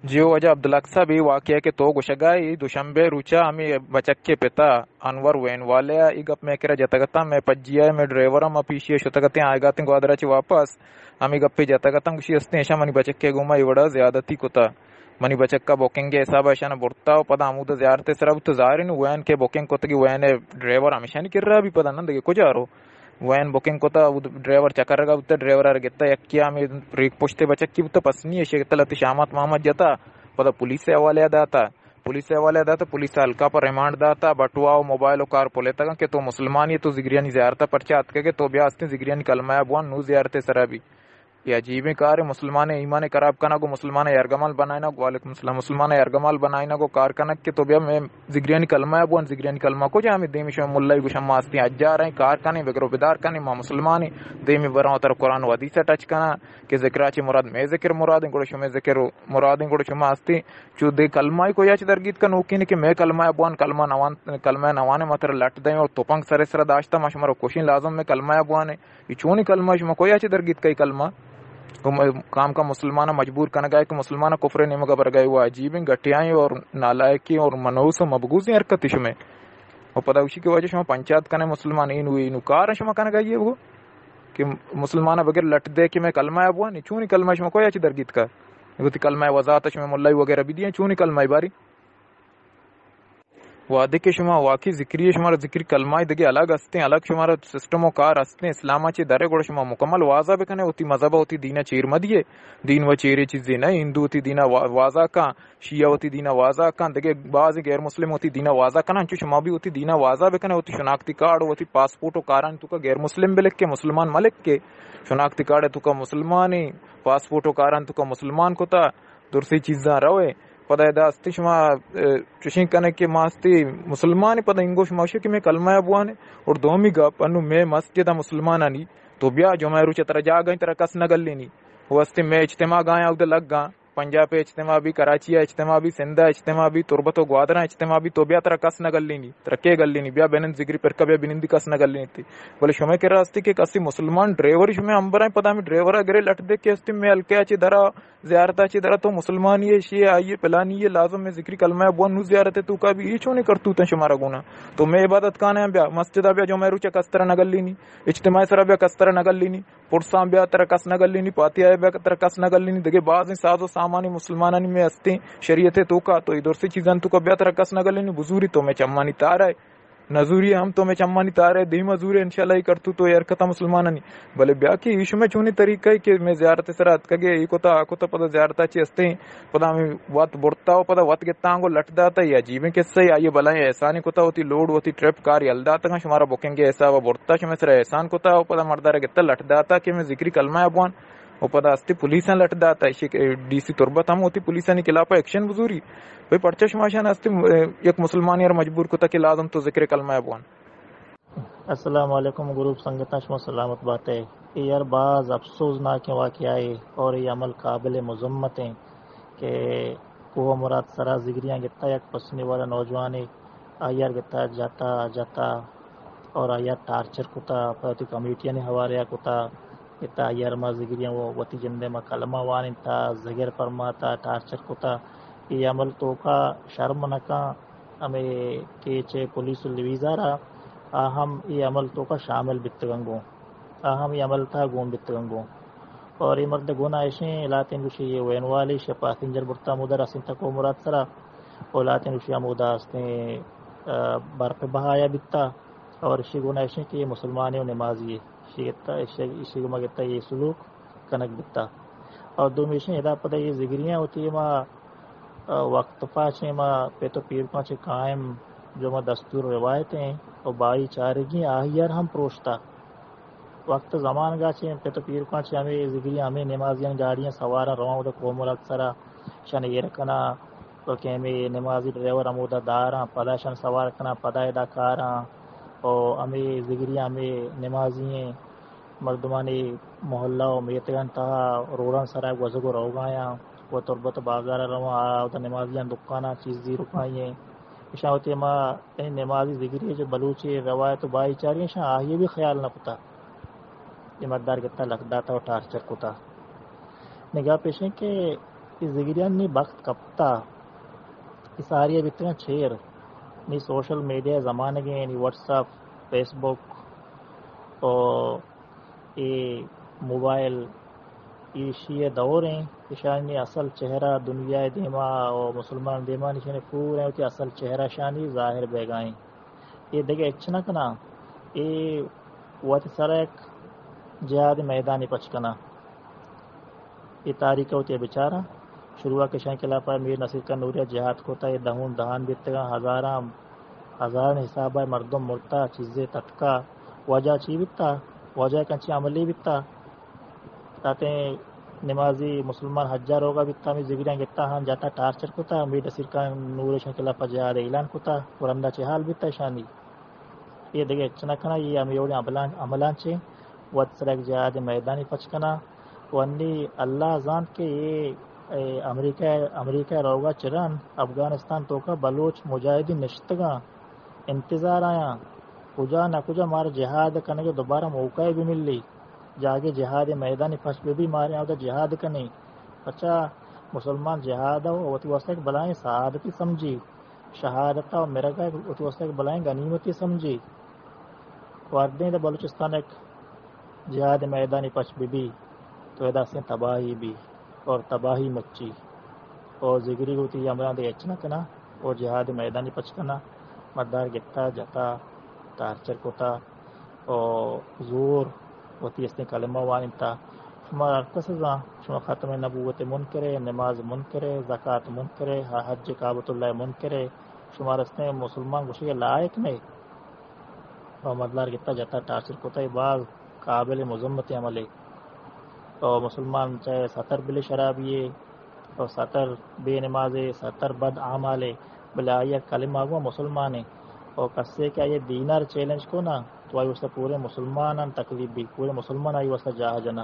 جی ہو واجہ عبدالحق صاحب، اے واقعہ کہ تو گوشگا ئے، اے دوشنبے روچا ہمے بچکے پتا انور وین والے ء اے گپ مئے کرا جتگ اتاں، مئے پجیا ء مئے ڈرائیور ء ما پیشی ء شتگ اتیں، آیگا اتیں گوادر ء چہ واپس ہمے گپے جتگ اتاں، گوشی استیں ایشاں منی بچکے گوما اے وڑا زیادتی کتا، منی بچک ء بکنگ ء حساب ء ایشاں برتا و پدا ہمودا زیارت ء سرا بوت، ظاہر انت وین کہ بکنگ کتگی وین ء ڈرائیور ہمیشانی کرا بی، پدا نہ دگہ کجا رو وین بکنگ کتا، اود ڈرائیور چکرگا بوتا، ڈرائیور ء گتا یکے ہمے ریک پشت ء بچکی بوتا، پسنی ایشی گتا لتی شامات مامات جتا، پدا پولیس ء حوالے ء داتا، پولیس ء حوالے ء داتا، پولیس ء ہلکا پر ریمانڈ داتا، بٹوا و موبائل و کار پلیتگاں کہ تو مسلمانی تو ذگریانی زیارت ء پرچا اتکگے، تو بیا استیں ذگریانی کلمہ ء بوان نو زیارت ء سرا بی۔ اے عجیبیں کارے، مسلمان ء ایمان ء خراب کنگ و مسلمان ء یرغمال بنائینگ، وعلیکم السلام، مسلمان ء یرغمال بنائینگ و کار کنگ کہ تو بیا مئے ذگریانی کلمہ ء بوان، ذگریانی کلمہ کجا ہمیں دیمی شما ملائی گوشم ما استیں حجار ہیں، کار کنیں، بگر و بدار کنیں، ما مسلمان ہیں، دیمی براں تر قرآن و حدیث ء ٹچ کناں کہ ذکرا چہ مراد مئے ذکر مراد ہیں، گڑا شمئے ذکر مراد ہیں، گڑا شما استیں چو دے کلمہ ء کویا چہ درگیت کن اوکین کہ مئے کلمہ ء بوان، کلمہ نوان، کلمہ نوان ء ما تر لٹ دیں اور تپنگ سر سر داشتہ ما شما رو کوشیں لازم مئے کلمہ ء بوان ہے۔ اے چونیں کلمہ شما کویا چہ درگیت کئی کلمہ؟ کام کا مسلمان مجبور کنگا ہے کہ مسلمان کفر نیمگا برگا ہے، وہ عجیبیں گٹیائیں اور نالائقیں اور منحوس و مبغوضیں حرکت شمے۔ و پدا اوشی کہ واجہ شما پنچات کنے مسلمان اینو اینو کار شما کنگا یہ وہ کہ مسلمان بغیر لٹ دے کہ میں کلمہ ابوان، چونیں کلمہ شما کویا چہ درگیت کا؟ وتی کلمہ وضاحت شما ملائی وغیرہ بھی دیے، چونیں کلمہ باری؟ وہدے کہ شما واقعی ذکری، شمارا ذکری کلمہ دگہ الگ ہستیں، الگ شمارا سسٹم و کار ہستیں، اسلام چہ درے گڑا شما مکمل واضح بکنے، وتی مذہب وتی دین چیر مدیے، دین و چیرے چیزے نہ، ہندو وتی دین وا-، واضح کن، شیعہ وتی دین واضح کن، دگہ بعض غیر مسلم وتی دین واضح کن، انچو شما بھی وتی دین واضح بکنے، وتی شناختی کارڈ وتی پاسپورٹ و کاران تو کا غیر مسلم بلکے، مسلمان ملکے، شناختی کارڈ تو کا مسلمانی، پاسپورٹ و کاران تو کا مسلمان کتا، درستی چیزاں روئے۔ پدا ادا استی شما، اه، چوشیں کنے کہ ما استی مسلمان، پدا انگو شما شو کہ میں کلمہ بوانے۔ اور دومی گپ، انو میں مسجد مسلمانانی، تو بیا جمعہ روچ ترا جاگہ ترا کس نہ گلینی۔ وہ استی میں اجتماع گایا اد لگ گا، پنجاب اجتماع بھی، کراچی اجتماع بھی، سندھ اجتماع بھی، تربت و گوادر اجتماع بھی، تو بیا ترا کس نہ گلینی، ترا کے گلینی، بیا بنند ذکری پرکا بیا بنندی کس نہ گلینی تی۔ بلے شما کرا استی کہ کسی مسلمان ڈرائیور شما امبرائیں، پدا ہمیں ڈرائیور گرے لٹ دے کہ استی میں ہلکے چی درا زیارت چی درا تو مسلمانی ہے، شیعہ آئیے، پلانی ہے، لازم میں ذکری کلمہ بوان نو زیارت تو کا بھی یہ چونے کرتوتیں شمارا گونا۔ تو میں عبادت کانے بیا، مسجد بیا، جمعہ روچ کستر نگلینی، اجتماع سرا بیا کستر نگلینی، پرساں بیا ترا کس نگلینی، پاتیا بیا ترا کس نگلینی، دگہ بازیں ساز و سامانی مسلمانانی میں ہستیں شریعت تو کا، تو ادھر سے چیزاں تو کا بیا ترا کس نگلینی، بزوری تو میں چمانی تارا ہے۔ نزوری ہم تو میں چمانی تارے، دیما زورے انشاءاللہ یہ کرتو تو یہ حرکت مسلمانانی۔ بلے بیا کہ ایش میں چونی طریقہ ہے کہ میں زیارت سرا اتکگے، یہ کوتا، آ کوتا پدا زیارتا چی ہستیں، پدا ہمیں وت برتا و پدا وت گتا آنگو لٹ داتا، یہ عجیبیں قصہ ہے۔ آئیے بلائیں احسانی کوتا ہوتی لوڈ ہوتی ٹرپ کار یل داتا، شمارا بکنگ حساب برتا، شمیں سر احسان کوتا و پدا مردار گتا لٹ داتا کہ میں ذکری کلمہ ابوان۔ و پدا استی پولیساں لٹ داتا، ایشی کہ ڈی سی تربت ہم ہوتی پولیسانی خلاف ایکشن بزوری۔ بھئی پرچہ شما شان استی، اه، یک مسلمانی ار مجبور کتا کہ لازم تو ذکر کلمہ بوان۔ السلام علیکم گروپ سنگتاں، شما سلامت باتے۔ اے یار باز افسوسناکیں واقعہ ہے اور یہ عمل قابل مذمت ہیں کہ کوہ مراد سرا ذگریاں گتا یک پسنی والا نوجوانے آئی ار گتا جتا جتا اور آئی ار ٹارچر کتا، پدا وتی کمیٹیانی حوالے ء کتا، گتا آئی ار ما ذگریاں و وتی جندے ما کلمہ وانینتا، زگر پرماتا، ٹارچر کتا۔ اے عمل توکا شرم نہ کن، ہمے کیچ ء پولیس و لیویزا را آ ہم اے عمل توکا شامل بیتگن گوں، آ ہم اے عمل تہا گون بیتگن گوں۔ اور اے مرد گناہ اشیں، لاتیں گوشی یہ وین والی شہ پاسنجر برتا مدر اسیں تکو مراد سرا، و لاتیں گوشی ہمودا استیں، آ، برف بہایا بیتا۔ اور اشی گناہ اشیں کہ یہ مسلمانی و نمازی ہے، اشی گتا، اشی، اشی گما گتا یہ سلوک کنگ بیتا۔ اور دومی اشیں ادا پدا یہ ذگریاں ہوتی ما، آ، وقت پاچیں ما پہ تو پیر پانچے قائم جو ما دستور روایت ہیں و بائی چارگی آہیار ہم پروشتا۔ وقت زمانگا چہ پت و پیرکاں چہ ہمے ذگری ہمے نمازیان گاڑیاں سواراں رواں اودا کوہ مراد سرا شان ایر کناں، تو کہ ہمے نمازی ڈرائیور ہمودا داراں، پدا شان سوار کناں، پدا ادا کاراں۔ او ہمے ذگری ہمے نمازی ایں مردمانی محلہ و میتگان تہا روڈان سرا گوزگ و روگایاں و تربت بازار رواں، آ اودا نمازیان دکاناں چیزی رکائیں۔ اشاں وتی ما یعنی نمازی ذگری جو بلوچی روایت و بھائی چاری اشاں آہی بھی خیال نہ کتا۔ یہ مردار گتا لکھ داتا و ٹارچر کتا۔ نگاہ پیشیں کہ اے زگریانی بخت کپتا، اے ساری بیتگاں چیر۔ نی سوشل میڈیا زمانگے، نی وٹس اپ، فیس بک، او اے موبائل، ایشی دور ہیں۔ اشانی اصل چہرہ دنیا دیما او مسلمان دیما نشانی پورے ہوتی اصل چہرہ شانی ظاہر بیگائیں۔ اے دگہ ہچ نہ کناں، اے وت سر یک جہاد میدانی پچ کناں۔ اے تاریخ وتی بچاراں، شروع کشان کلاپا میر نصیر خان نوریا جہاد کوتا، اے دہون دہان بیتگاں، ہزاراں، ہزاران حسابا مردم مرتا، چیزے تتکا۔ وجہ چی بیتا؟ وجہ کنچی عملی بیتا؟ تاتیں نمازی مسلمان حجا روگا بیتا، ہمیں زگریاں گتا ہاں جاتا ٹارچر کتا، میر نصیر خان نورشان کلاپا جہاد اعلان کتا، ورندا چہ حال بیتا شانی۔ اے دگہ ہچ نہ کناں، اے ہمے وڑیں عملاں، عملاں چہ وت سرا یک جہاد میدانی پچ کناں۔ و انی اللہ زانت کہ اے، اے امریکہ، امریکہ روگا چران افغانستان توکا بلوچ مجاہدین نشتگاں، انتظار آیاں، کجا نہ کجا مارا جہاد کنگے دوبارہ موقع بہ ملی، جاگے جہاد میدانی پچ بہ بی، مارے اودا جہاد کنیں۔ پچا مسلمان جہاد و وتی واسطہ یک بلائیں سعادتی سمجھی۔ شہادت ء مرگ ء وتی واسطہ یک بلائیں غنیمتی سمجھی۔ وردیں دے بلوچستان یک جہاد میدانی پچ بہ بی تو ادا سے تباہی بی اور تباہی مچی۔ اور زگری وتی عملاں دے ہچ نہ کنا اور جہاد میدانی پچ کنا، مردار گتا جتا، ٹارچر کتا۔ او زور وتی استیں کلمہ وانینتا۔ شما ہر کس زان، شما ختم نبوت منکرے، نماز منکرے، زکات منکرے، حج کعبۃ اللہ منکرے، شما رستیں مسلمان گوشگ لائق نہ۔ او مردار گتا جتا ٹارچر کتا، باز قابل مذمت عملے۔ او مسلمان چاہے ستر بلے شرابی او ستر بے نمازے، ستر بد اعمالے، بلے آئی ء کلمہ گوں مسلمانے۔ او کسے کہ آئی ء دینار چیلنج کو نا، تو آئی واسطہ پورے مسلمانان تکلیف بی، پورے مسلمان آئی واسطہ جاہ جنا۔